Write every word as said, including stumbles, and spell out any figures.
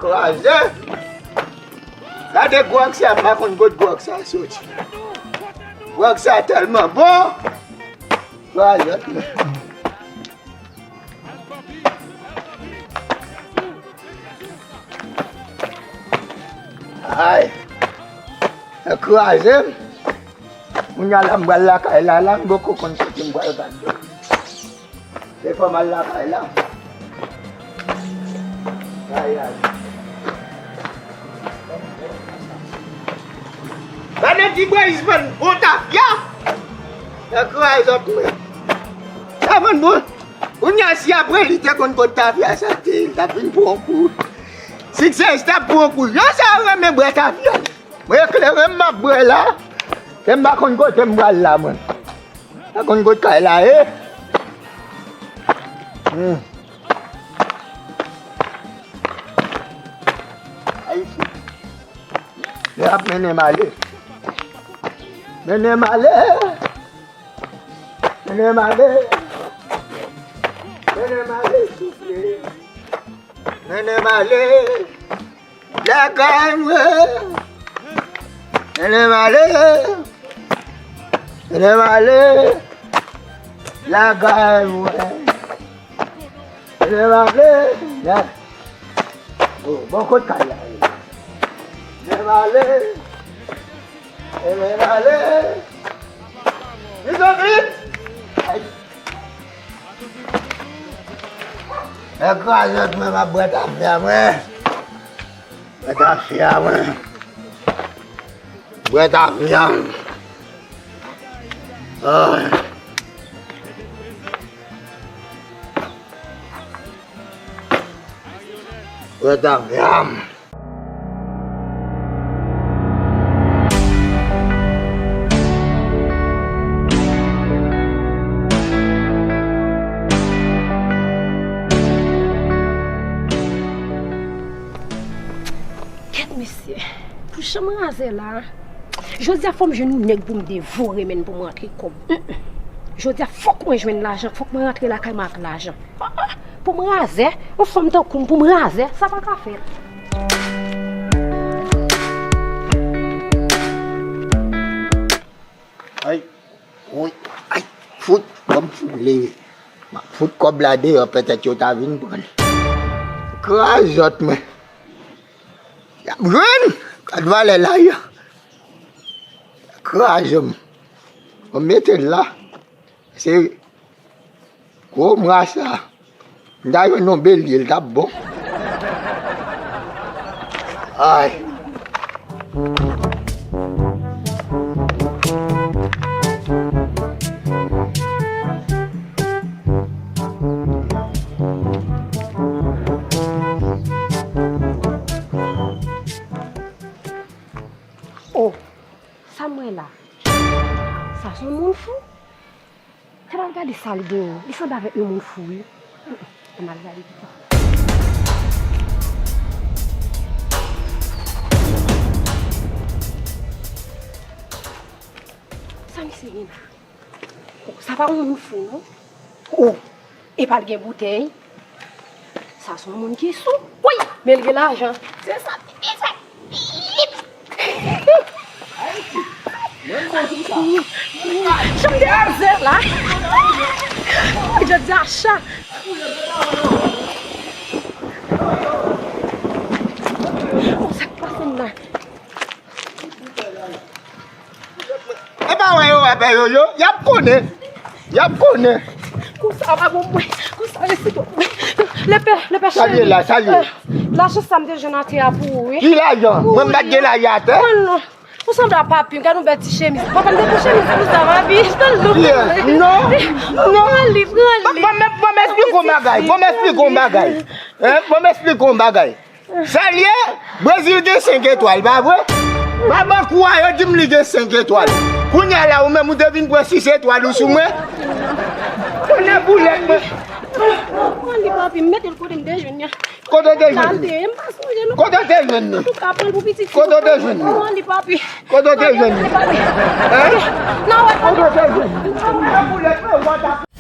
Kraze. Gade gwòg sa, m pa konn kot gwòg sa soti. Gwòg sa tèlman bon. Kraze. Ay. Sa kraze m. Kounye a la, m pral lakay la, la, m poko konn kote m pral bat do. Se fò m al lakay la. Ay, ay. Gade Ti Moyiz vann bon tafya. Sa kraze zòt mwen. Sa vann bon. Kounye a, si apre li te konn kot tafya sa te ye, li t ap vin pran kou. Siksè, li t ap pran kou. Jan sa yo renmen bwè tafya. Mwen eklere m, m ap bwè la. Ke m pa konn kote m pral la, mwen. Pa konn kot kay la ye. Hmm. Ayisyen. Yo ap mennen m ale. Mennen m ale. Mennen m ale. Mennen m ale, souple. Mennen m ale. Lakay mwen. Mennen m ale. Mennen m ale. Lakay mwen. Mennen m ale. Ya. Oh, bò kot kay la. Mennen m ale. Mennen m ale. Vit, vit. Ay. Sa kraze zòt mwen, m ap bwè tafya mwen. Bwè tafya mwen. Bwè tafya mwen. Ah. Bwè tafya mwen. Kèt mesye, pou jan m razè la, jodi a fò m jwenn yon nèg pou m devore menm pou m rantre kòb. Mm, mm. Jodi a fòk mwen jwenn lajan, fòk mwen rantre lakay mwen ak lajan. Ah, ah, pou m razè, yon fanm tankou m pou m razè, sa pa ka fèt. Ay, woy, ay, fout, ban m foule. M ap fout kòb la deyò, petèt yo ta vin pran l. Kraze zòt mwen. Y ap jwenn, gad valè lari a. Kraze m. Mwen mete l la. Se gwo mwa sa. M ta jwenn yon belye, l t ap bon. Ay. Oh, sa m wè la? Sa se yon moun fou? Ann al gade sa l genyen. Li sanble avèk yon moun fou, wi. Ann al gade pito. Sa misye gen la? Oh, sa pa yon moun fou, non. Oh, epa l gen boutèy. Sa se yon moun ki sou. Woy, men l gen lajan. Se sa, se sa. Janm deraze la. Jodi a cha. Oh, sa k pase m la? E pa wè yo wè pè yo yo, y ap konnen. Y ap konnen. Konsa pa bon mwen. Konsa resi bon mwen. Lepè, lepè cheri. Salye la, salye. Eh, lajan sa m te jwenn atè a pou ou, wi. Ki lajan? Mwen m pa t gen lajan atè. Pran l non. Ou sanble a papi m, gade yon bèl ti chemiz. Papa m te fè chemiz pou sa, papi. Pran l non. Non, non. Pran li, pran li. Bon, bon, bon, bon, m esplike yon bagay. Bon, m esplike yon bagay. Hein? Bon, m esplike yon bagay. Sa l ye, Brezil gen senk etwal, pa vre? Babankou a yo di m li gen senk etwal. Kounye a la, ou menm ou te vin pran sis etwal ou sou mwen? Konnen boulèt mwen. Pran li, papi, m mete l kote m te jwenn li a. Kote w te jwenn li? Kote w te jwenn li? Antouka, pran l pou pitit fi. Kote w te jwenn li? Pran li, papi. Kote w te jwenn li? Hein? Kote w te jwenn li?